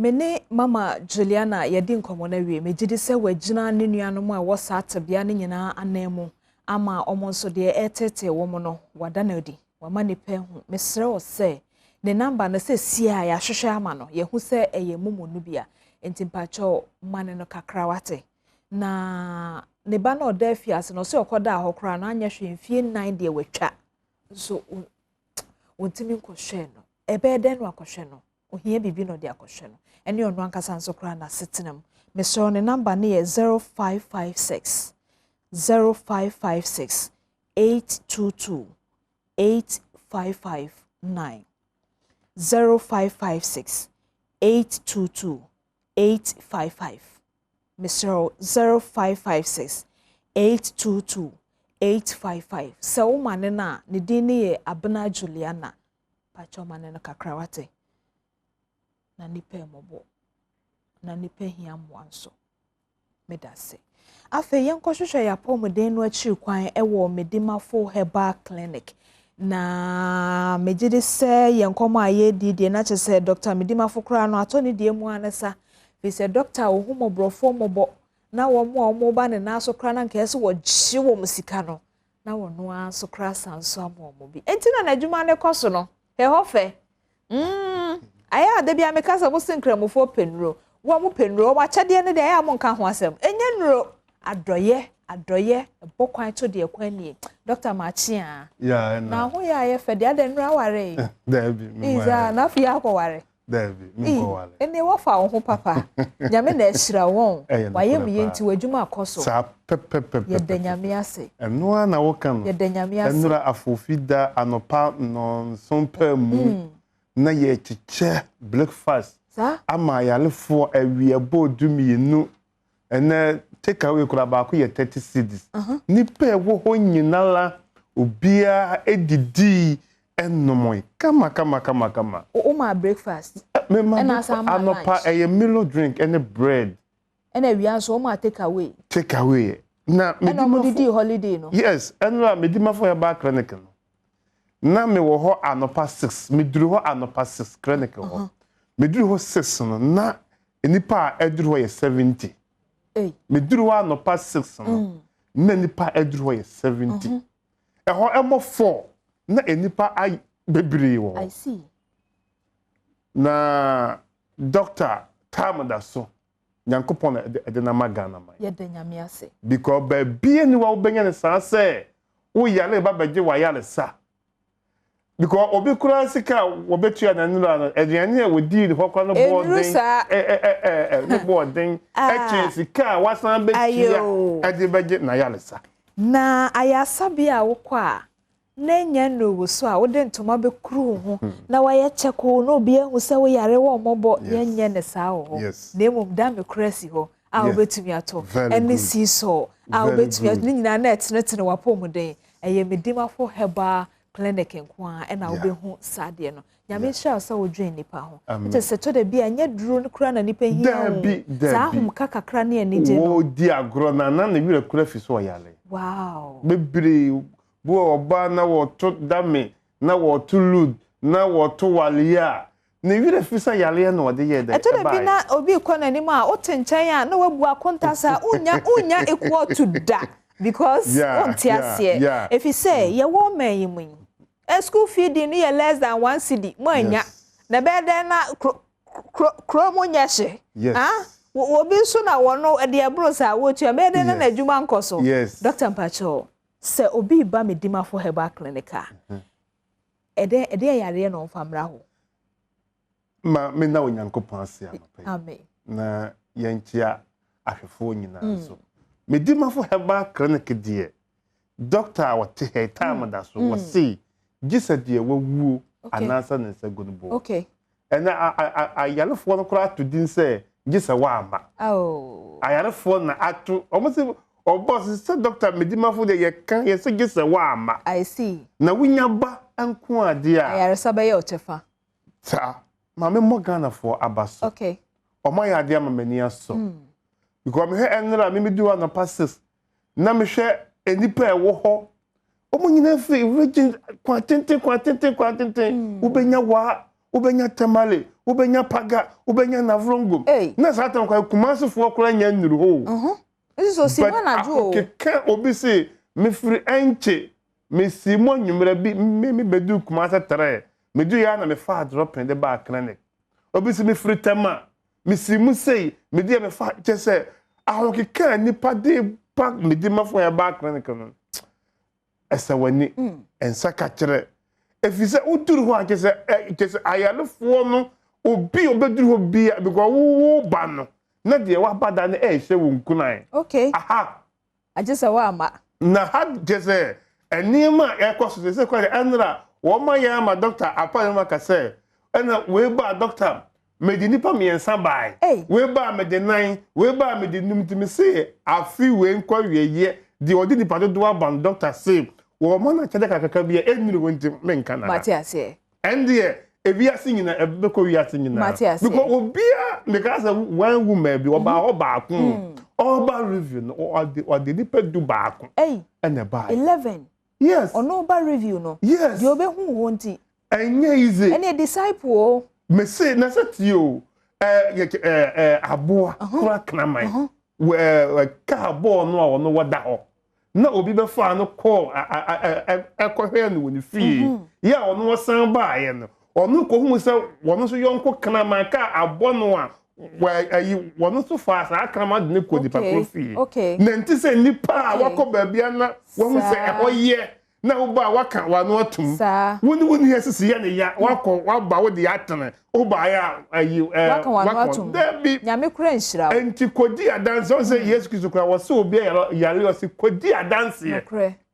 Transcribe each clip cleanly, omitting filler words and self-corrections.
Me ne Mama Juliana yɛdi nkɔmmɔ no awie. Megye di sɛ wagyina ne nuanom a ɛwɔ saa tebea no nyinaa anan mu ama wɔn nso deɛ ɛreteetee wɔn no, wada no adi. Wama nnipa ahu. Mesrɛ wo sɛ, ne namba no seesei a yɛahwehwɛ ama no, yɛahu sɛ ɛyɛ momo no bi a, enti mpakyɛw ma ne no kakra wate. Na ne ba no a ɔda afiase no, ɔsɛ ɔkɔdaa hɔ koraa no anyɛ hwee mfie nnan deɛ watwa. Nso wɔntumi nkɔhwɛɛ no. Ɛbɛyɛ dɛn na wakɔhwɛ no? Ohia biribi na ɔde akɔhwɛ no. Ɛne ɔno ankasa nso koraa n'asetena mu. Mesrɛ wo ne namba no yɛ 0556 0556 822 8559 0556 822 855 Mesrɛ wo 0556 822 855 Sɛ woma ne no a, ne din no yɛ Abena Juliana. Pakyɛw ma ne no kakra wate. Na nipa mmɔbɔ. Na nipa hia mmoa nso. Meda ase. Afei yɛnkɔhwehwɛ yɛn apɔwmuden no akyiri kwan wɔ Medimafo Herbal Clinic. Na megye di sɛ yɛn nkɔmmɔ a yɛredi deɛ na kyerɛ sɛ Dr. Medimafo koraa no atɔ ne deɛ mu ara ne sa. Firi sɛ dɔkta a ɔhu mmɔborɔfoɔ mmɔbɔ na wɔn a wɔba ne nan so koraa na nka ɛsɛ wɔgye wɔn sika no na wɔn ara nso koraa san so ama wɔn bi. Enti na n'adwuma no kɔ so no, ɛhɔ fɛ. Mm, ayɛ a da bi a meka sɛ mo se nkramofoɔ pɛ nnuro. Wɔn mo pɛ nnuro, wɔn akyɛdeɛ no deɛ ayɛ a mo nka ho asɛm. Ɛnyɛ nnuro, adɔyɛ, adɔyɛ, ɛbɔ kwan to deɛ kwan nie. Dɔkta Makye a. Yeah, ɛna. Na ho yɛ a yɛ fɛ deɛ adɛ nnuro aware yi. Daabi, me nware. Na afei akɔware. Daabi, me nkɔware. Ɛnne wɔfa wo ho papa. Nyame na ahyira wɔn. Wayɛ mu yɛ nti w'adwuma akɔ so. Saa pɛpɛpɛpɛ. Yɛda Nyame ase. Ɛno ara na woka no. Yɛda Nyame ase. Ɛnora afofi da anɔpa nnɔnson paa mu na yɛrekyekyɛ breakfast ama ayarefoɔ awia bɔɔ 12. Ɛnɛ take away koraa baako yɛ 30 cedis. Nnipa a ɛwɔ hɔ nyinara obiara didii ɛnomoe kama kama kama kama. Wo maa breakfast? Mema breakfast anɔpa ɛyɛ milo drink ɛne bread. Ɛna awia nso wɔn a take away. Take away. Na ɛna wɔn de dii holiday no. Yes, ɛnora Medimafo Herbal Clinic no. Na me wɔ hɔ anɔpa 6, me duru hɔ anɔpa 6 clinic hɔ. Me duru hɔ 6 no, na nnipa a ɛduru hɔ yɛ 70. Me duru hɔ anɔpa 6 no, na nnipa a ɛduru hɔ yɛ 70. Ɛhɔ ɛmɔ 4, na nnipa bebree wɔ hɔ. I see. Na doctor time da so. Nyankopɔn na ɛde no ama Ghana man. Yɛda Nyame ase. Because baabia ni hɔ a wobɛnya no saa sɛ wo yare ba bɛgye w'ayaresa. Because obi koraa sika a wɔbɛtua no anura no, aduane a wɔdii no hɔ koraa no bɔɔ den, ɛ ne bɔɔ den ɛkyɛn sika a wasan bɛtua ɛde bɛgye n'ayaresa. Na ayaresabea a wokɔ a, na anya nnuru wo so a, wode ntoma bɛkuru wo ho na woayɛ kyɛkoo na obi ahu sɛ woyare wɔ mmɔbɔ, yɛnyɛ no saa wɔ hɔ, na mmom da me koro asi hɔ a wobɛtumi atɔ, ɛne seesaw a wobɛtumi atɔ, ne nyinaa na ɛtenetene w'apɔmuden. Ɛyɛ Medimafo Herbal Clinic nko ara ɛna wobɛhu saa adeɛ no. Nyame nhyira wo sɛ wodwen nnipa ho. Kyɛ sɛ tɔ da bi a ɛnyɛ duro no koraa na nnipa hia o, saa ahomka kakra ne anigye no. Wɔdi agorɔ na na ne werɛ kura fi so ɔyare. Wow. Bebree Bi wɔ ɔbaa na wɔto dame na wɔto lud na wɔto waleɛ a, ne werɛ fi sɛ yareɛ na ɔde yɛɛ dɛn? Ɛtɔ da bi Ɛbaeɛ. na obi rekɔ n'anim a, wote nkyɛn a na wabu akonta saa, wonnya wonnya equal to da because Yeah, wonte yeah, aseɛ. yeah. Efisɛ yɛwɔ ɔman yi mu yi, eh, school feeding no yɛ less than 1 cedi, moannya. Yes. Na ɛbɛyɛ dɛn na kuro kuro kuro mu nyɛ hye? Yes. Ah, obi nso na wɔno deɛ ɛboro saa wɔtua, ɛbɛyɛ dɛn na Yes. n'adwuma nkɔ so? Yes. Doctor mpakyɛw, Sɛ obi reba Medimafo Herbal Clinic a, ɛdɛn ɛdeɛn yareɛ na ɔmfa mmra hɔ? Ma menna Onyankopɔn ase anɔpa yi. Amen. Na yɛnkyea ahwɛfoɔ nyinaa nso. Medimafo Herbal Clinic deɛ, dɔkta a ɔte ha yi, time da so, wɔse gye sɛ deɛ wawuo anaasɛ ne nsa gu no boɔ. Okay. Ɛnɛ ayarefoɔ no koraa ato din sɛ gye sɛ woamma. Ayarefoɔ na ato, wɔn se ɔbɔ se sɛ dɔkta Medimafo deɛ yɛka yɛse gye sɛ woamma. I see. Na wonya ba nko adeɛ a. Ayaresa bɛyɛ ɔkyɛfa. Saa. Ma me mmɔ Ghanafoɔ aba so. Okay. Wɔn ayɛ adeɛ ama m'ani asɔ. Because mehwɛ ɛnora me medu hɔ anɔpa 6 na mehwɛ nnipa a ɛwɔ hɔ, wɔn nyinaa firi region kwan tenten kwan tenten kwan tenten. Wobɛnya Wa, wobɛnya Tamale, wobɛnya Paga, wobɛnya Navrongo. Na saa tam koraa Kumasefoɔ koraa nya nnuru hɔ o. Nso But ahokeka obi se mefiri Ɛnkye, mesii mu anwummerɛ bi, me mebɛduu Kumase trɛ, meduiɛ ara na mefaa dropping de baa clinic. Obi se mefiri Tema, mesii mu sei, meduiɛ mefaa, kyerɛ sɛ ahokeka a nnipa de ba Medimafo Herbal Clinic no, ɛsɛ w'ani, nsa ka kyerɛ. Ɛfiri sɛ woduru hɔ a kyerɛ sɛ ɛ kyerɛ sɛ ayarefoɔ no obi a ɔbɛduru hɔ bia because wo ba no na deɛ waba da no ɛrehyɛ wo nkuran. Okay. Aha. Agye sɛ woamma. Na ha kyerɛ sɛ nneɛma a ɛkɔ so sɛ sɛ kora ɛnora wɔn ayɛ ama dɔkta apa ne maka sɛ ɛna wei ba dɔkta Mede nnipa mmiɛnsa bae. Wei baa mede nan, wei baa mede num nti mese afe wei nkɔ awieɛ deɛ ɔde nnipa dodoɔ aba no doctor se wɔma no akyɛdeɛ kakraka bi a ɛnnuru hɔ nti menka no ha. Mate aseɛ. Ɛndeɛ ewiase nyinaa ɛbɛkɔ wiase nyinaa. Mate aseɛ. Because obiara meka sɛ one woman bi ɔbaa hɔ baako ɔba review no ɔde ɔde nnipa 11 ɛna ɛbaeɛ. 11. Yes. Ɔno ba review no. Yes. Deɛ ɔbɛhu wo nti. Ɛnyɛ easy. Ɛne disciple o. Mese na sɛ tie o. Ɛɛ ɛɛ aboa kura kraman. Wɛ kaa bɔɔl no a ɔno wɔda hɔ. Na obi bɛfaa no kɔɔ ɛkɔhwɛɛ no wɔ ne fie. Yɛ a ɔno ɔsan baeɛ no. Ɔno kɔhuu sɛ wɔn nso yɔnko kraman kaa abɔ no a ayi wɔn nso faa saa kraman de no kɔ nipa koro fie. Na nti sɛ nipa a wakɔ baabi a na wɔn sɛ ɛhɔ yɛ na woba a waka w'ano atum. Wo ne wo nua sisi yɛ ne ya wakɔ waba wo de atene wobaeɛ a ayi ɛɛ wakɔ dabi. Nyame kura nhyira wo. Nti kɔdi adanseɛ wɔn sɛ Yesu Kristo kura wɔsɛ obi a yare ɔsi kɔdi adanseɛ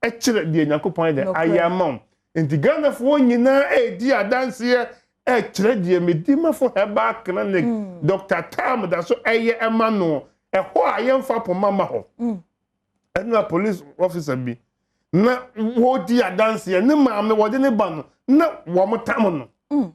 ɛkyerɛ deɛ Nyankopɔn ayɛ ayɛ ama wo. Nti Ghanafoɔ nyinaa ɛredi adanseɛ ɛkyerɛ deɛ Medimafo Herbal Clinic Dr. Tam da so ɛyɛ ɛma no ɛhɔ a yɛmfa poma ma hɔ. Ɛna police officer bi na wɔredi adanseɛ ne maame wɔde ne ba no na wɔn tam no.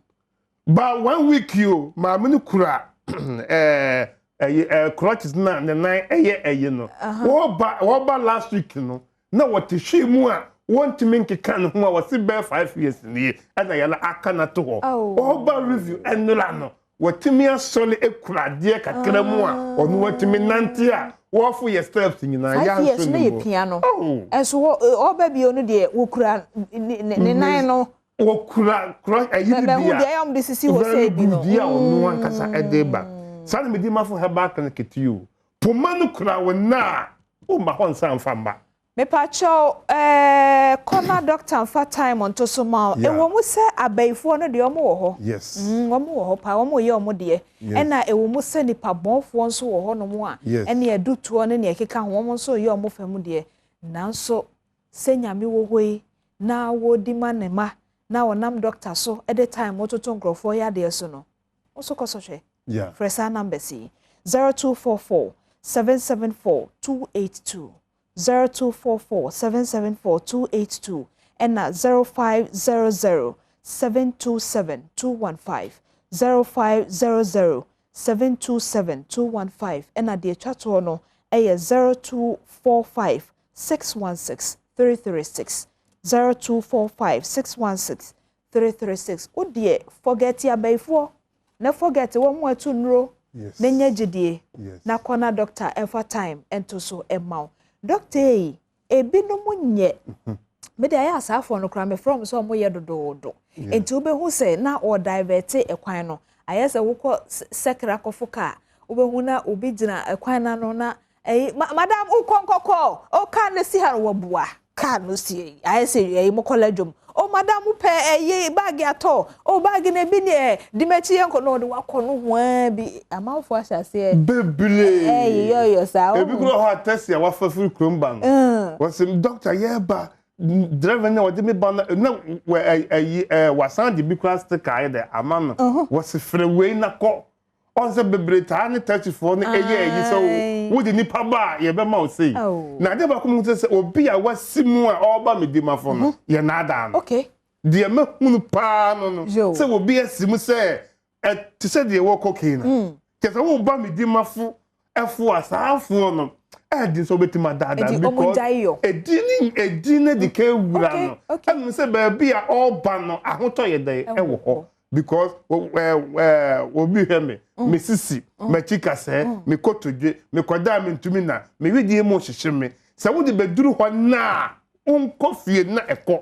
Ba one week yi o maame no kura ɛɛ ɛyɛ ɛɛ crutches na ne nan ɛyɛ ɛyɛ no. Wɔba wɔba last week no na wɔte hwee mu a wɔntumi nkeka ne ho a wɔsi bɛɛ 5 years nie ɛna yɛn aka na to hɔ. Ɔba review ɛnora no wɔtumi asɔre ekura adeɛ kakra mu a ɔno wɔtumi nante a wɔfo yɛ steps nyinaa 5 years no yɛ pia no ɛnso ɔba bio no deɛ wɔkura ne nan no. Wɔkura kura ɛyi ni bi a deɛ ɛyɛ ɔmo de sisi hɔ sɛ ebi no very good a ɔno ankasa ɛde ba saa na Medimafo Herbal Clinic ti o poma no kura wɔn na ɔma hɔ nsa nfa mba. Mepakyɛw kɔna doctor nfa time nto so ma wo. Ɛwɔ mu sɛ abayifoɔ no deɛ ɔmo wɔ hɔ. Ɔmo wɔ hɔ paa, ɔmo yɛ ɔmo deɛ. Ɛna ɛwɔ mu sɛ nipa bɔnfoɔ nso wɔ hɔnom a ɛne adutoɔ ne nea ɛkeka ho ɔmo nso yɛ ɔmo fam deɛ. Nanso sɛ Nyame wɔ hɔ yi na wɔdi ma ne ma na ɔnam doctor so ɛde time toto nkurɔfoɔ yadeɛ so no, nso kɔ so hwɛ. Frɛ saa numbers yi: 0244 774 282, 0244 774 282, ɛna 0500 727 215, 0500 727 215, ɛna deɛ atwa toɔ no ɛyɛ 0245 616 336, 0245 616 336. Wodeɛ forget abayifoɔ na forget wɔn mu atu nnuro na nya gyidie na kɔ na doctor ɛmfa time ɛnto so ɛma wo. Doctor yi, ebinom nyɛ mede ayɛ asaafoɔ no koraa mefrɛ wɔn sɛ wɔn yɛ dodoodo nti wobɛhu sɛ na ɔdivert ɛkwan no ayɛ sɛ wokɔ sɛkra kɔfo kaa wobɛhu na obi gyina ɛkwan n'ano na ɛyi madam wokɔ nkɔkɔ o kaa no si ha no wɔboa kaa no si ayɛ sɛ ɛyi mo kɔla dwom o madam pɛ ɛyi bag atɔ o bag na ebi ni ɛ di m'akyi yɛn kɔ na ɔde wakɔ no hoa bi amanfoɔ ahyɛ aseɛ. Bebree. Ɛyi yɔyɔ saa. Ebi kura hɔ a taxi a wafa firi kurom ba no wɔsɛ doctor yɛ ba driver na wɔde mi ba no na wɔ ɛyi wasan de bi kura sticker ayɛ dɛ ama no wɔsɛ frɛ wei na kɔ ɔn sɛ bebree taa ne taxifoɔ no ɛyɛ ɛyi sɛ wode nipa ba a yɛbɛma wo sei na adeɛ baako mu sɛ obi a wasi mu a ɔreba Medimafo no yɛ naadaa no deɛ mɛhunu paa no sɛ obi asi mu sɛ ɛte sɛ deɛ wɔkɔ kei na kyɛ sɛ woba Medimafo ɛfo a saa afoɔ no ɛdi sɛ wobɛtumi adaadaa because ɛdi ne ɛdi ne de ka ewura no ɛnum sɛ baabi a ɔreba no ahotɔ yɛ dɛ ɛwɔ hɔ. Because obi hwɛ me, me sisi, m'akyi kasɛɛ, me kotodwe, mekɔda a mentumi na, me wedeɛ mu hyehye me. Sɛ wode bɛduru hɔ na a, wonkɔ fie na ɛkɔ.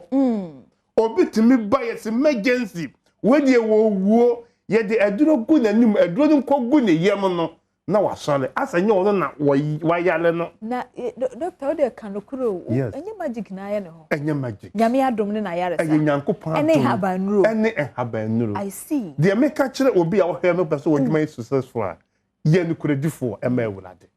Obi tumi ba yɛ sɛ emergency, wei deɛ wɔwuo, yɛde aduro gu n'anim, aduro no nkɔ gu ne yam no, na wasɔre. Asɛ nyɛ ɔno na wayare no. Na doctor, wo deɛ ka nokorɛ o. Yes. Ɛnyɛ magic na ayɛ ne ho. Ɛnyɛ magic. Nyame adom ne n'ayaresa. Ɛyɛ Nyankopɔn adom. Ɛne nhabannuro. Ɛne nhabannuro. I see. Deɛ meka kyerɛ obi a ɔhwɛ no pɛ sɛ w'adwuma yɛ successful a, yɛ nokorɛdifoɔ ɛma Awurade.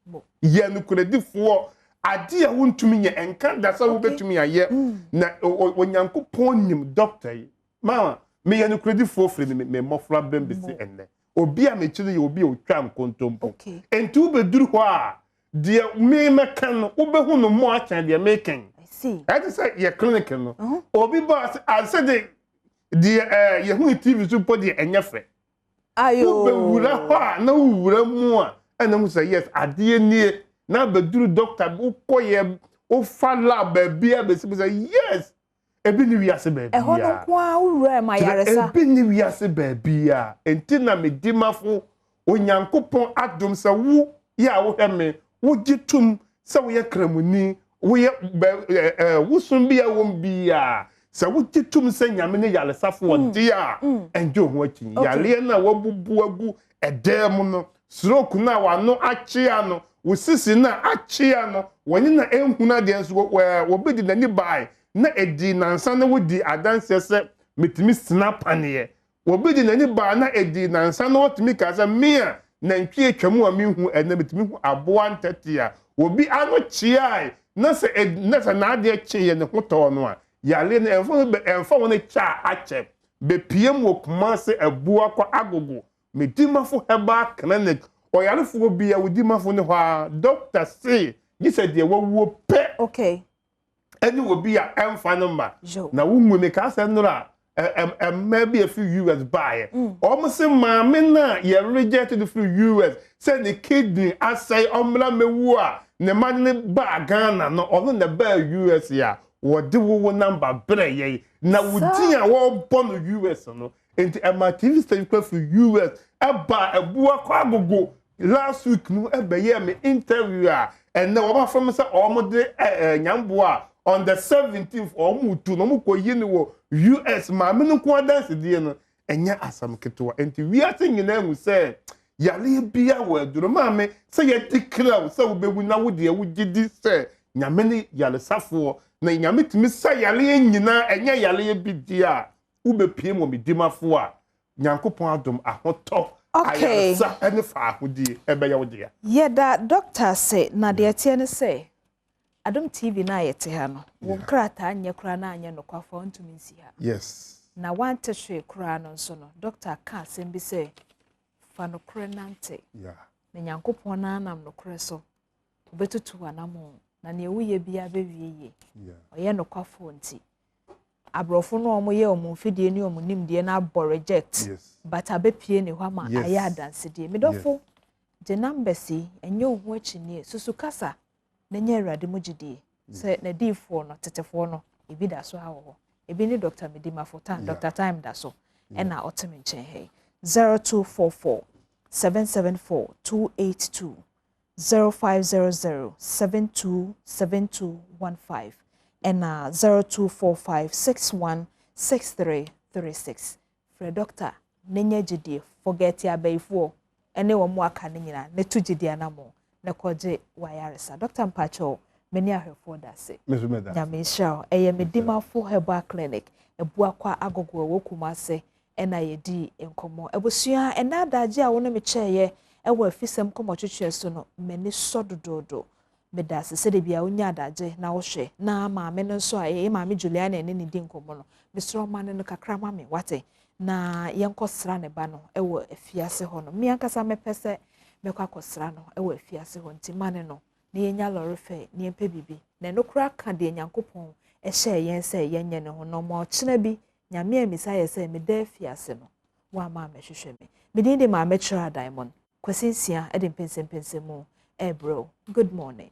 Yɛ nokorɛdifoɔ. Adeɛ a wontumi nyɛ, ɛnka da sɛ wobɛtumi ayɛ. Na Onyankopɔn nim doctor yi. Mama, meyɛ nokorɛdifoɔ firi me mmɔfra berɛm bɛsi ɛnnɛ. Obi a mekyere yɛ obi a ɔtwa nkontompo. Enti wobɛduru hɔ a, deɛ me mɛka no, wobɛhu no mmɔ akyɛn deɛ meka yi. Ɛte sɛ yɛ clinic no, obi ba ase, asɛ de, deɛ yɛhu TV so mpo deɛ ɛnyɛ fɛ. Wobɛwura hɔ a, na wowura mu a, ɛna hu sɛ yes, adeɛ nie. Na abɛduru doctor, wokɔ yɛ, wofa lab baabi a bɛsi sɛ yes, ebi ni wiase baabi a. Ɛhɔ no nko ara wowura ma yaresa. Ebi ni wiase baabi a. Enti na medi mafo Onyankopɔn adom sɛ wo yɛ a wohwɛ me, wogye tom sɛ woyɛ kramoni, woyɛ wosom bi a wɔm bi a, sɛ wogye tom sɛ Nyame ne yaresafo ɔde a, ɛngye wo ho akyi. Yareɛ no a wabubu agu ɛdan mu no, stroke no a wano akyea no, wo sisi no a akyea no, wɔne na ɛnhunu adeɛ nso, wɔbi de n'ani bae na ɛdii nansa na wodi adanseɛ sɛ metumi sena paneɛ. Obi de n'ani baa na ɛdii nansa na ɔtumi kaa sɛ me a nantwie atwa mu a menhu ɛnnɛ metumi hu aboa ntɛte a obi ano kyeae na sɛ na sɛ n'adeɛ kyeeɛ ne ho tɔɔ no a yareɛ no ɛmfa ho bɛ ɛmfa ho ne kyɛ a akyɛ bɛpiem wɔ Kumase Abuakwa Agogo Medimafo Herbal Clinic ɔyarefoɔ bi a wodimafo ne hɔ a dɔkta se gye sɛ deɛ wawuo pɛ. Okay. Ɛne obi a ɛmfa no mma. Na wongu ne kaa sɛ nnora a mmaa bi a ɛfiri US baeɛ. Wɔn se maame no a yɛ reject no firi US sɛ ne kidney asɛe ɔmmra mmɛwu a ne mma no baa Ghana no ɔno na ɛbaa US a wɔde wo wo number brɛ yɛn na wo din a wɔrebɔ no US no nti ɛma TV station kura firi US ɛbaa Abuakɔ Agogo last week no ɛbɛyɛɛ me interview a ɛnɛ wɔn afrɛ me sɛ wɔn de ɛɛ nyamboa a on the 17th wɔn tu na wɔn kɔ yi no wɔ US maame no nko adansedie no ɛnyɛ asɛm ketewa nti wiase nyinaa hu sɛ yareɛ bia wɔ aduro maame sɛ yɛde kra wo sɛ wobɛwu na wo deɛ wogye di sɛ Nyame ne yaresafoɔ na Nyame tumi sa yareɛ nyinaa ɛnyɛ yareɛ bi deɛ a wobɛpie mu wɔ me dimafoɔ a Nyankopɔn adom ahotɔ, ayaresa ne faahodie ɛbɛyɛ wo dea. Yɛda doctor ase na deɛ ɛteɛ ne sɛ Adom TV no a yɛte ha no wo nkrataa nyɛ koraa na anyɛ nokwafo a wontumi nsi ha. Yes. Na wante hwee koraa no nso no doctor ka asɛm bi sɛ fa nokorɛ nante. Yeah. Na Nyankopɔn no ara nam nokorɛ so ɔbɛtutu w'anammɔn na nea woyɛ biara bɛwie yie. Yeah. Ɔyɛ nokwafoɔ nti. Aborɔfo no a wɔyɛ wɔn mfidie ne wɔn nimdeɛ no abɔ reject. Yes. But abɛpie ne hɔ ama Yes. ayɛ adansedie. Me dɔfo, gye numbers yi, ɛnyɛ wo ho akyinnye. Susu kasa na nya Awurade mu gyidie. Sɛ n'adiyifoɔ no, tetefoɔ no, ebi da so ara wɔ hɔ. Ebi ne Dr. Medimafo Tan, Yeah. Dr. Time da so, ɛna ɔte me nkyɛn ha yi. 0244 774 282 0500 727215 ɛna 0245 616336. Frɛ doctor na nya gyidie, forget abayifoɔ ɛne wɔn aka no nyinaa, na tu gyidie anammɔn na kɔgye w'ayaresa. Doctor mpakyɛw, me ne ahwɛfoɔ da ase. Nyame nhyira wo. Ɛyɛ Medimafo Herbal Clinic, Abuakwa Agogo ɛwɔ Kumase ɛna yɛdi nkɔmmɔ. Abusua, ɛna adagye a wo ne me kyɛeɛ ɛwɔ afisɛm nkɔmmɔtwetwe so no, m'ani sɔ dodoodo. Meda ase sɛdeɛ bia wonya adagye na wohwɛ na maame no nso a ɛyɛ maame Juliana ɛne ne di nkɔmmɔ no, mesrɛ ɔma no no kakra ma me, wate? Na yɛnkɔsra ne ba no ɛwɔ afiase hɔ no. Me ankasa mɛpɛ sɛ mɛkɔ akɔsra no ɛwɔ afiase hɔ nti ma ne no na yɛnya lɔre fɛ na yɛmpɛ biribi. Na ɛno koraa ka deɛ Nyankopɔn ɛhyɛɛ yɛn sɛ yɛnyɛ ne ho na ɔma ɔkyena bi Nyame ammisa yɛ sɛ meda afiase no woamma ammɛhwehwɛ me. Me din de Maame Kyerɛ Diamond. Kwasi Nsia de mpɛnsɛmpɛnsɛmu ɛrebrɛ wo. Good morning.